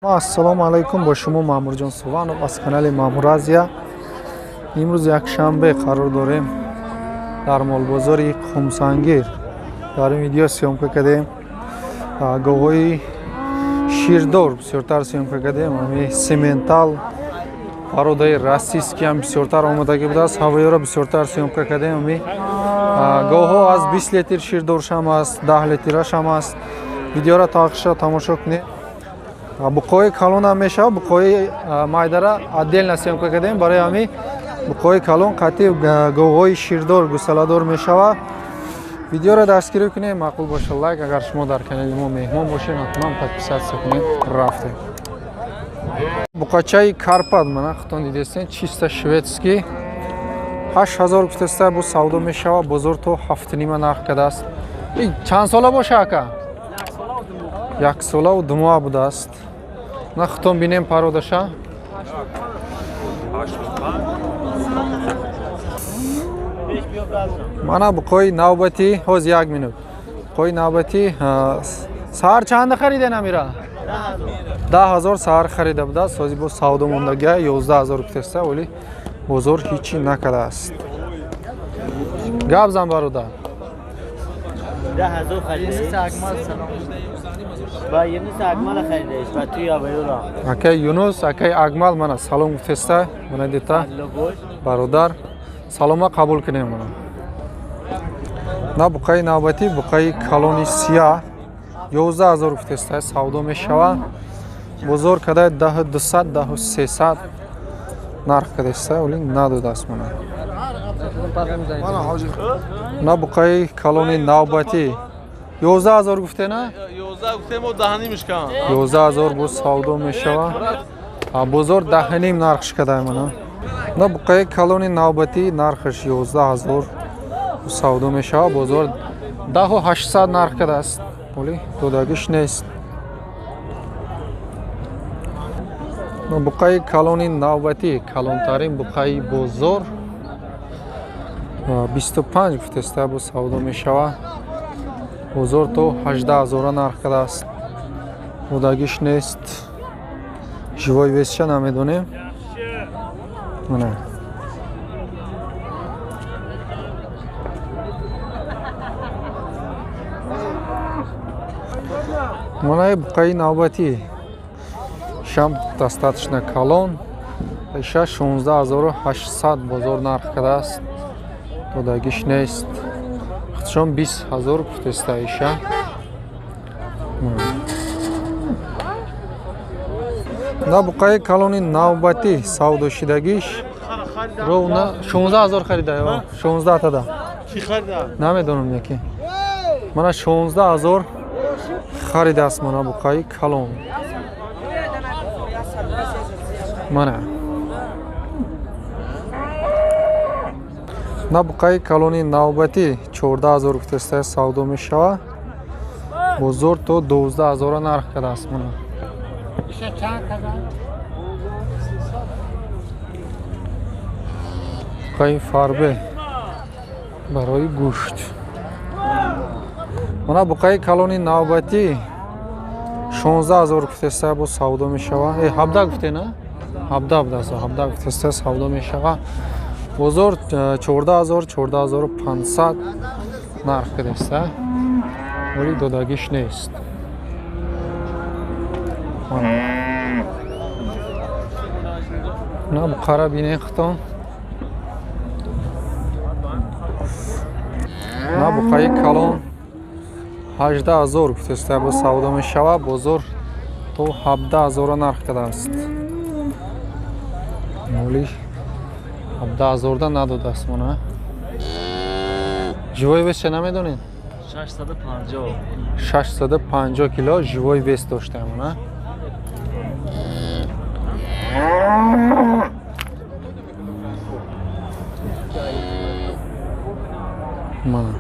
Ассалому алайкум, бо шумо Маъмурҷон Суванов аз канали Маъмур Азия. Имрӯз якшанбе, қарор дорем дар молбозори Қумсангир. Дар ин видео съёмка кардем говҳои ширдор, бисёртар съёмка кардем. Ами симентал, породаи российский ҳам бисёртар омодагӣ будааст, ҳавоёро бисёртар съёмка кардем. Ами говҳо аз 20 литр ширдоршам аст, 10 литрашам аст. Видеоро то охирша тамошо кунед. Буқои калон ҳам мешавад, буқои майдара отдельно съёмка кардем. Барои ҳами буқои калон қатъи говҳои ширдор, гусаладор мешавад. Видеоро дастгирӣ кунед, маъқул боша лайк. Агар шумо дар канали мо меҳмон бошед, ҳатман подписаться кунед. Рафтем. Буқачаи Карпат, мана худтон дидестен, чисто шведский, 8000 гуфтаста, бо савдо мешавад. Бозор то 7,5 нарх кардааст. Чанд сола боша, ака? Яксолаву 2 моҳ будааст. На, худтон бинем породаша. Мана буқои навбатӣ. Ҳоз, як минут. Буқои навбатӣ саҳар чанда хариден амира? 10 000 саҳар харида будааст. Ҳози бо савдо мондагия, 11 000 гуфтаста, вале бозор ҳичи накардааст. Гап зан, бародар. 10 000 харидааст. Ба Юнус Акмал харидааст, ба туи Абаюра. Акай Юнус, акай Акмал, мана салом гуфтеста, мана дита бародар. Салома қабул кунем мана. На, буқаи навбатӣ, буқаи калони сия, 11 000 гуфтеста, савдо мешавад. Бозор кадай 10 200, 10 300 нарх кадеста, вале надодааст мана. На, буқаи калони навбатӣ 11 000 гуфте, на? 11 000 боз савдо мешавад, бозор 10,5 нархш кадай мана. На, буқаи калони навбатӣ, нархаш 11 000, савдо мешавад. Бозор 10 800 нарх кардааст, вале додагиш нест. Буқаи калони навбатӣ, калонтарин буқаи бозор, 25 гуфтеста, бо савдо мешавад. Бозор то 18 000 нарх кардааст, додагиш нест. Живой весша намедонем. Мана манаи буқаи навбатӣ, шам достаточно калон, иша 16 800 бозор нарх кардааст, додагиш нест. Худшон 20 000 гуфтеста иша. На, буқаи калони навбатӣ, савдошидагиш ровно 16 000 харида, 16 тада намедонам яки. Мана, 16 000 харидааст. Мана буқаи калон, мана. На, буқаи калони навбатӣ, 14 000 гуфтаста, савдо мешавад. Бозор то 12 000 нарх кардааст. Мана буқаи фарбе барои гӯшт. Мана буқаи калони навбатӣ, 16 000 гуфтаста, бо савдо мешавад. Э, 17 гуфте, на, 17 будааст, 17 гуфтаста, савдо мешавад. Бозор 14 000, 14 500 нарх кардааста, вале додагиш нест. На, буқара бинен худтон. На, буқаи калон, 18 000 гуфтаста, бо савдо мешавад. Бозор то 17 000 нарх кардааст, моли 17 000-да надодааст. Мона живой вес ча намедонед? 650. 650 кило живой вес доштаем. Мона мана.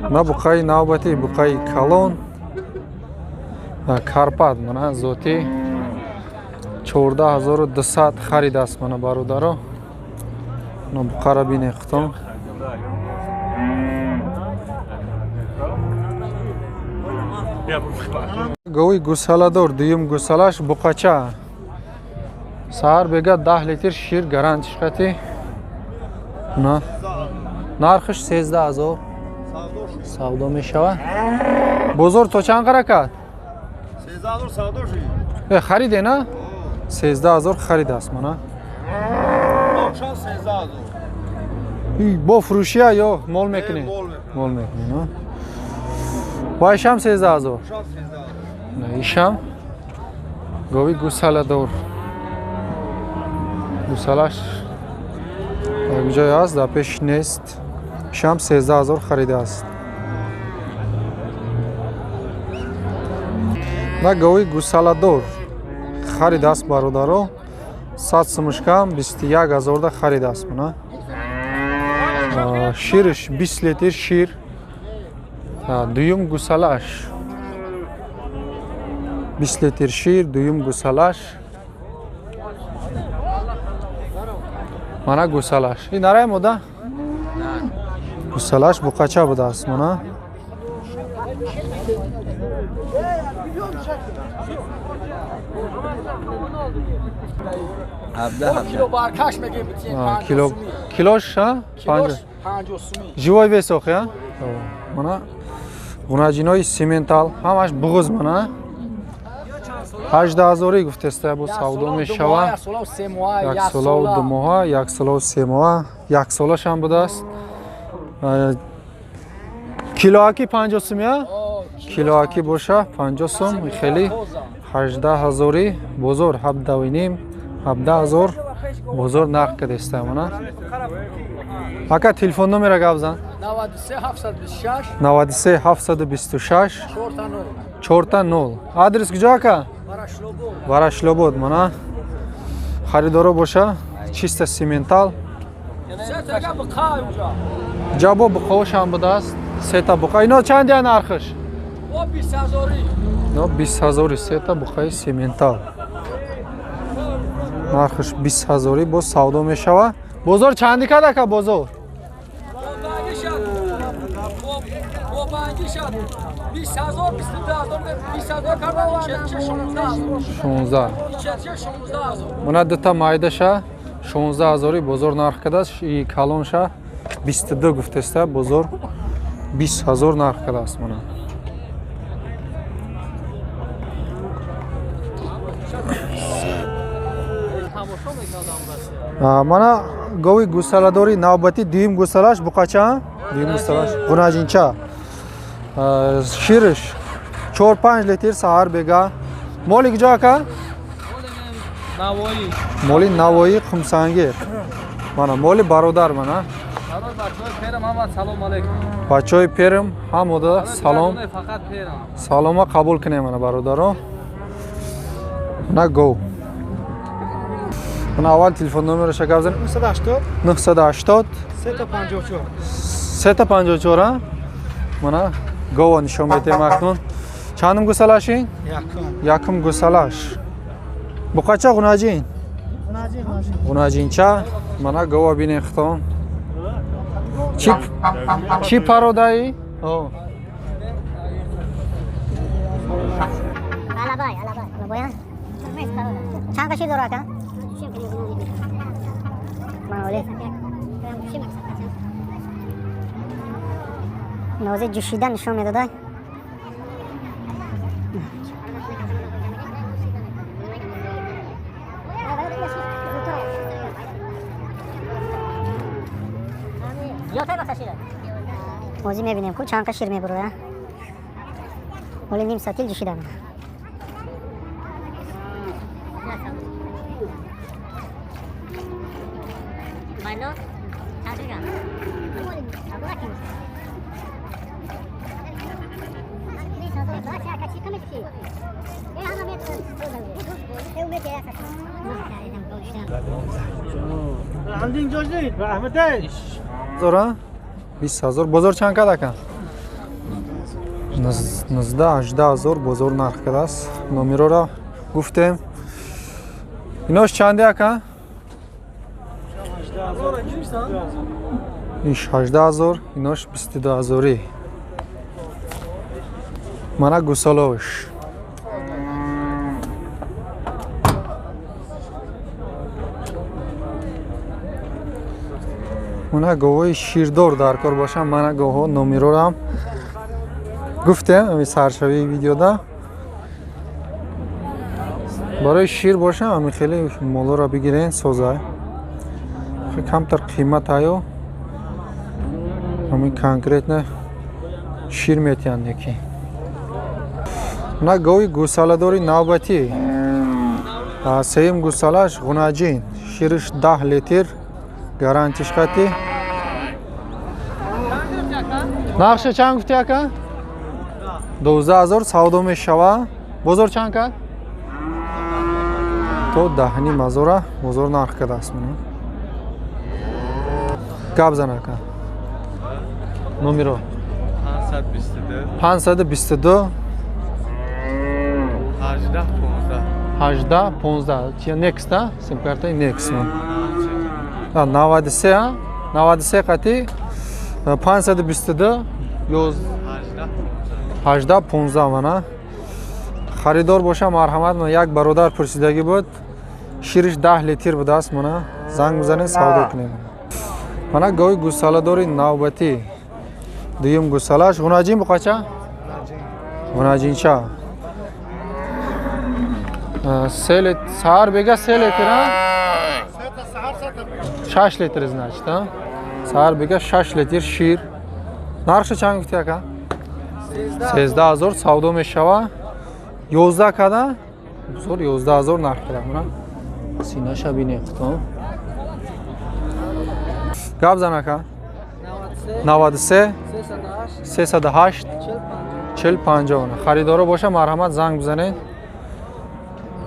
На, буқаи навбатӣ, буқаи калон Карпат, мана зотӣ, 14 200 харидааст. Мана, бародаро, буқара бинед худтон. Гови гусаладор, дуюм гусалаш буқача. Саҳар бега 10 литр шир гарантиш қати. На. Нархиш 13 000 савдо мешавад. Бозор то чанд ҳаракат? 13 000 савдо шуд. Хариде на? 13 000 харид аст мана. Бошад 13 000. Бо фурӯшия ё мол мекунӣ? Мол мекунӣ, на? Вайшам 13 000. Ишам гови гусаладор. Гусалаш як ҷой аст, дар пеш нест. Ишам 13 000 харидааст. На гови гусаладор харидааст бародаро. 100 сумушкам 21 000 да харидааст мана. Шириш 20 литр шир. Дуюм гусалаш. 20 литр шир, дуюм гусалаш. Мана гусалаш. Ин нарай мода? Гусалаш буқача будааст мана. Кило килош 5 живой вес охи, мана гунаҷинои симентал ҳамаш буғуз мана 18 000 гуфтеста бо савдо мешавад. Як солаву 2 моҳа, як солаву 3 моҳа, як солашам будааст. Килоаки 50 сум я? Килоаки боша 50 сум, хеле 18 000 бозор 17,5, 17 000 бозор нарх кадеста мана. Ака телефон номера гап зан. 93 726 93 726 4 0. 4 0. Адрес куҷо ака? Варашлобод мана. Харидоро боша чисто симентал. Ҷабо буқаошам будааст. Сета буқа. Ино чанд я нархш? 20 000. Ино 20 000 сета буқаи симентал. Нархш 20 000 боз савдо мешавад. Бозор чанди кад ака бозор? 16. Мана дута майдаша 16 000 бозор нарх кардааст, и калонша 22 гуфтеста бозор 20 000 нарх кардааст мана. Мана гови гусаладори навбати дуюм гусалаш буқача, дуюм гусалаш гунаҷинча. Шириш 4-5 литр саҳар бега. Моли куҷо ака? Навоӣ. Моли Навоӣ Қумсангир. Мана моли бародар мана. Бачаҳои Перм ҳамода салом. Салома қабул кунем мана бародаро. На гов. Мана аввал телефон номераша гап занем. 980 980 354 354. Мана гова нишон медиҳем акнун. Чандум гусалашин? Якум гусалаш. Буқача гунаҷин? Гунаҷинча. Мана гова бинен хитон. Чӣ пародаи? Алабай, алабай. Алабаян? Чанд қашир дора ака? Маоле. Нозе ҷӯшида нишон медода. Озӣ мебинем ку чанд қашир мебуроя. Оли ним сатил ҷӯшида. Зора 20 000 бозор чанд кад ака? 19-18 000 бозор нарх кардааст. Номерора гуфтем. Инош чанде ака? Иш 18 000, инош 22 000. Мана гусоловиш. Мана говҳои ширдор дар кор бошам, мана говҳо номерорам гуфтем ами саршавии видеода. Барои шир бошам, ами хеле молоро бигирен, соза. Камтар қимат аю. Ами конкретно шир метиҳанд яки. На гови гӯсаладори навбатӣ. Сеюм гӯсалаш ғунаҷин. Шириш 10 литр, гарантиш хати. Нархша чанд гуфти, ака? 12 000 савдо мешава. Бозор чанд кард? То 10 500-а бозор нарх кардааст. Мана. Гап зан, ака. Номеро 522 522 18 15. 18 15. Чия, Некст, а? Симкартаи Некст. 93, а? 93 қати 522 18 15. Мана. Харидор боша, марҳамат. Мана, як бародар пурсидагӣ буд. Шириш 10 литр будааст. Мана, занг бизанед, савдо кунем. Мана гови гӯсаладори навбатӣ. Дуюм гӯсалаш ғунаҷин буқача? Ғунаҷинча. Саҳар бега 3 литр, а? 6 литр, значит, а? Саҳар бега 6 литр шир. Нархша чанд гуфти, ака? 13 000 савдо мешава. 11 када? Бузор 11 000 нарх када. Мана синаша бинед худтон. Гап зан, ака. 93 308 40 50. Харидоро боша, марҳамат, занг бизанед.